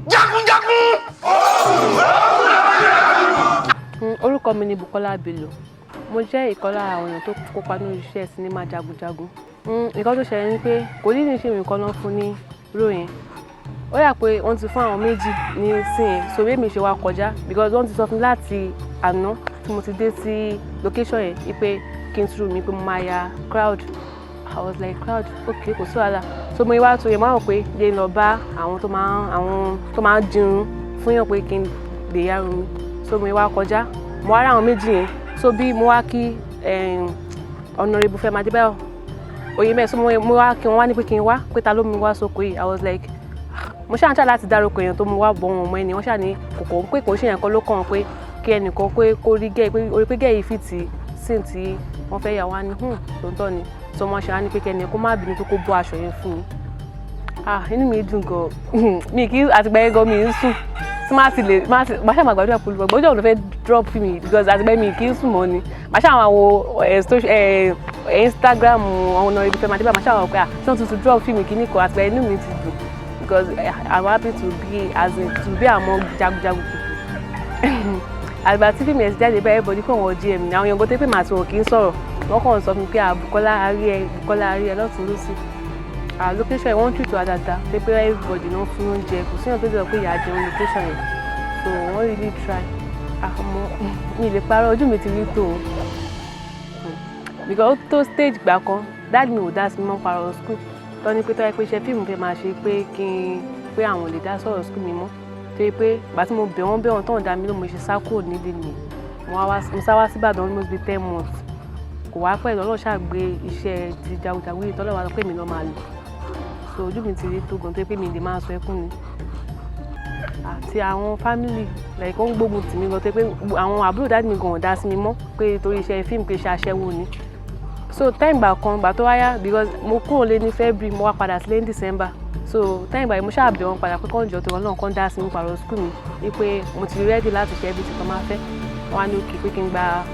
Jagunjagun. Orúkọ mi ni Bukola Bello. Mo jẹ́ ìkan lára àwọn èèyàn tó kópa nínú iṣẹ́ sinimá Jagunjagun. Nǹkan tó ṣẹlẹ̀ ni pé kò ní ṣe nǹkan náà fún ní role yẹn. Ó yà pé wọ́n ti fún àwọn méjì ní scene yẹn, so bí èmi ṣe wá kọjá, because wọ́n ti sọ fún mi láti àná tí mo ti dé sí location yẹn wípé kí n túrú mi pé mo máa ya crowd. I was like, "Crowd, okay, kò sí wàhálà." So mo wá tó yẹ máa rò pé lè lọ bá àwọn tó máa ń dirun fún yàn pé kí n lè yárun mi. So mo wá kọjá, mo wá rí àwọn méjì yẹn. So bí mo wá kí Honourable Fẹ́mi Adébáyọ̀ Oyèmẹ̀, so mo wá kí wọ́n, wá ní pé kí n wá, pé ta ló mú wá sóko yìí. I was like, mo ṣáà ń try láti dárúkọ èèyàn tó mú wá bọ̀ wọn mọ́ ẹni. Wọ́n ṣáà ní kòkó pé kò ṣe yẹn kan ló kàn pé kí ẹnìkan pé kó rí gẹ́ pé orí pé gẹ́ yìí fit scene tí wọ́n fẹ́ yà wá ní tòótọ́ ni. So wọ́n ṣe wá ní pé kẹ́ni kó má bínú, pé kó bọ́ aṣọ yẹn fún mi. Ah, inú mi dùn gan. Mi kì í àtìgbà yẹn gan mi ń sùn tí má ti lè má ti má ṣáà máa gbàdúrà pẹ̀lú ọgbọ́n ọjọ́ òun ló fẹ́ drop mi, because àtìgbà yẹn mi kì í sùn mọ́ ni. Má ṣáà máa wo Instagram Honourable Fẹ́mi Adébáyọ̀, má ṣáà wò pé, ah, ṣé wọ́n tuntun drop fíìmù kìíní kan. Àtìgbà yẹn inú mi ti dùn because I'm happy to be, as in, to be among Jagunjagun people. Àgbà tí fíìmù yẹn ti jáde báyìí, everybody kàn wọ́n DM ní àwọn èèyàn gan tó pé màá tí wọn kì í sọ̀rọ̀, wọ́n kàn sọ fún mi pé, "Ah, Bukola, a rí ẹ, Bukola, a rí ẹ," lọ́tún lọ́sì. Ah, location yẹn, wọ́n treat wa dáadáa pé everybody náà fún oúnjẹ, kò síyàn tó dẹ̀ pé ìyá jẹun location yẹn. So wọ́n really try. Àmọ́ mi lè parọ́, ojú mi ti rí tó o, because ó tó stage gbà kan, daddy mi ò dá sí mi mọ́ parọ́ school tó ní pé tó yẹ pé iṣẹ́ fíìmù fẹ́ máa ṣe, pé kí n pé àwọn ò lè dá sọ̀rọ̀ school mi mọ́, tó yẹ pé ìgbà tí mo bẹ̀ wọ́n bẹ̀ wọ́n tó ń dá mi ló, mo ṣe sá kúrò nílé nìyẹn. Mo sá wá sí Ìbàdàn almost be 10 months. Kò wá pẹ́, Ọlọ́run ṣàgbé iṣẹ́ ti Jagunjagun yìí tọ́lọ́ wa sọ pé mi náà máa lò. So ojú mi ti rí tó gan tó yẹ pé mi lè máa sọ ẹkún ni. Àti àwọn family, like, wọ́n ń gbógun tì mí gan tó yẹ pé àwọn àbúrò daddy mi gan ò dá sí mi mọ́, pé torí iṣẹ́ fíìmù, pé iṣẹ́ aṣẹ́wó ni. So time gbà kan gbà tó wáyá, because mo kúrò lé ní February, mo wá padà sílé ní December. So time gbà yìí, mo ṣáà bẹ̀ wọ́n padà pé kọ́ jọ tó wọn náà kọ́ dá sí mi pàrọ̀ school mi, wípé mo ti ready láti ṣe everything tó máa fẹ́. Wọ́n á ní okay, pé kí n gba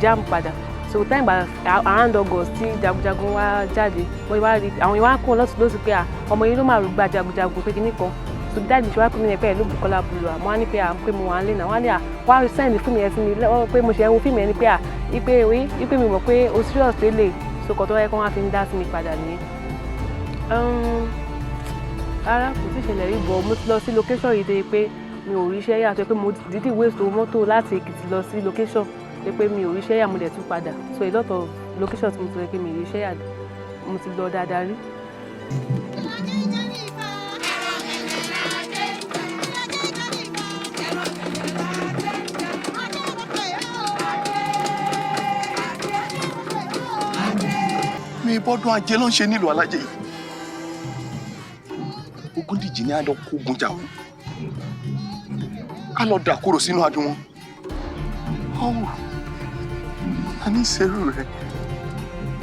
JAMB padà. So time gbà around August tí Jagunjagun wá jáde, wọ́n wá rí àwọn ìwà kún lọ́tún lọ́sùn pé, à, ọmọ yìí ló máa rúgbà Jagunjagun, pé kíní kan. So daddy ṣe wá pé mi ní pé ló Bukola Bello. Àmọ́ wá ní pé à ń pé mo wà ń lé náà, wọ́n á ní à wá send fíìmù yẹn sí mi pé mo ṣe ń wo fíìmù yẹn, ní pé à ipe wí ipe mi mọ̀ pé o serious délé. So kọ́ tó wáyé kó wọ́n á fi ń dá sí mi padà nìyẹn. Rárá, kò tí ì ṣẹlẹ̀ rí, bọ̀ mo ti lọ sí location yìí dé pé mi ò ríṣẹ́ yà, tó pé mo dídì waste owó mọ́tò láti Èkìtì lọ sí location, pé mi ò ríṣẹ́ yà, mo dẹ̀ tún padà. So a lot of location tí mo ti rẹ pé mi ò ríṣẹ́ yà, mo ti lọ dáadáa rí. Mi bọ́dún ajé ló ń ṣe nílùú alájẹ yìí. Ogúndíjì ní àlọ́ kógun jà wọ́n, ká lọ dà kúrò sínú adùn wọn. Ọ̀hún, a ní sẹ́rù rẹ̀.